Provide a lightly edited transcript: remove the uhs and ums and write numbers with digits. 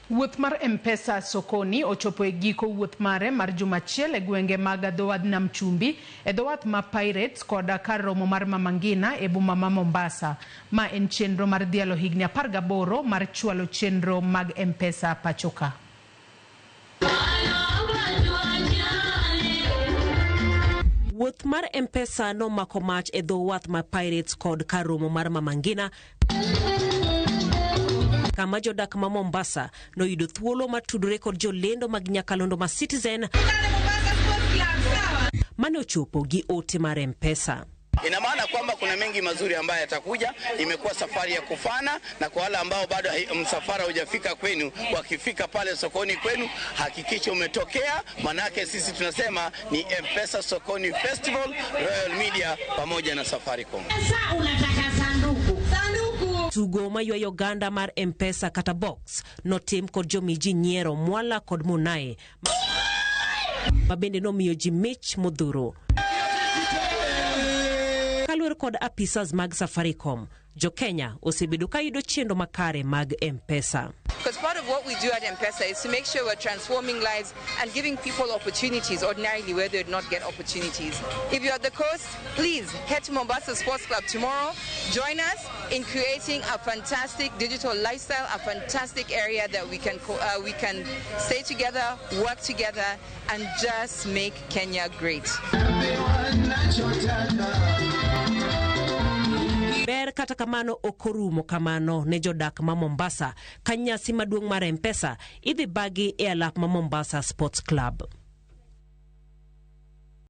Wuoth mar M-Pesa Sokoni ochopo e giko wuoth mare mar juma achiel e gwenge mag dho wadh Nam Chumbi, e dho wath ma Pirates kod kar romo mar Mama Ngina e boma ma Mombasa. Ma en chenro mar dhialo higni 18 mar chwalo chenro mag M-Pesa pachoka. Wuoth mar M-Pesa nomako mach e dho wath ma Pirates kod kar romo mar Mama Ngina kama jodak ma Mombasa noyudo thuolo mar tudore kod jolendo mag nyakalondo ma Citizen mane ochopo gi ote mar M-Pesa. Ina maana kwamba kuna mengi mazuri ambayo yatakuja. Imekuwa safari ya kufana, na kwa wale ambao bado msafara hujafika kwenu, wakifika pale sokoni kwenu, hakikisha umetokea, manake sisi tunasema ni M-Pesa Sokoni Festival, Royal Media pamoja na Safaricom. Sasa unataka sanduku. Sanduku. Tugo maywayo oganda mar M-Pesa kata box notim kod jomiji nyiero Mwala kod Munae ma bende nomiyo ji mich modhuro. Kaluwore kod apisas mag Safaricom, Jo-Kenya osebedo ka yudo chenro makare mag M-Pesa. Because part of what we do at M-Pesa is to make sure we're transforming lives and giving people opportunities ordinarily where they would not get opportunities. If you're at the coast, please head to Mombasa Sports Club tomorrow. Join us in creating a fantastic digital lifestyle, a fantastic area that we can stay together, work together, and just make Kenya great. Ber kata kamano ok orumo kamano ne jodak ma Mombasa ka nyasi maduong' mar M-Pesa idhi bagi e alap ma Mombasa Sports Club.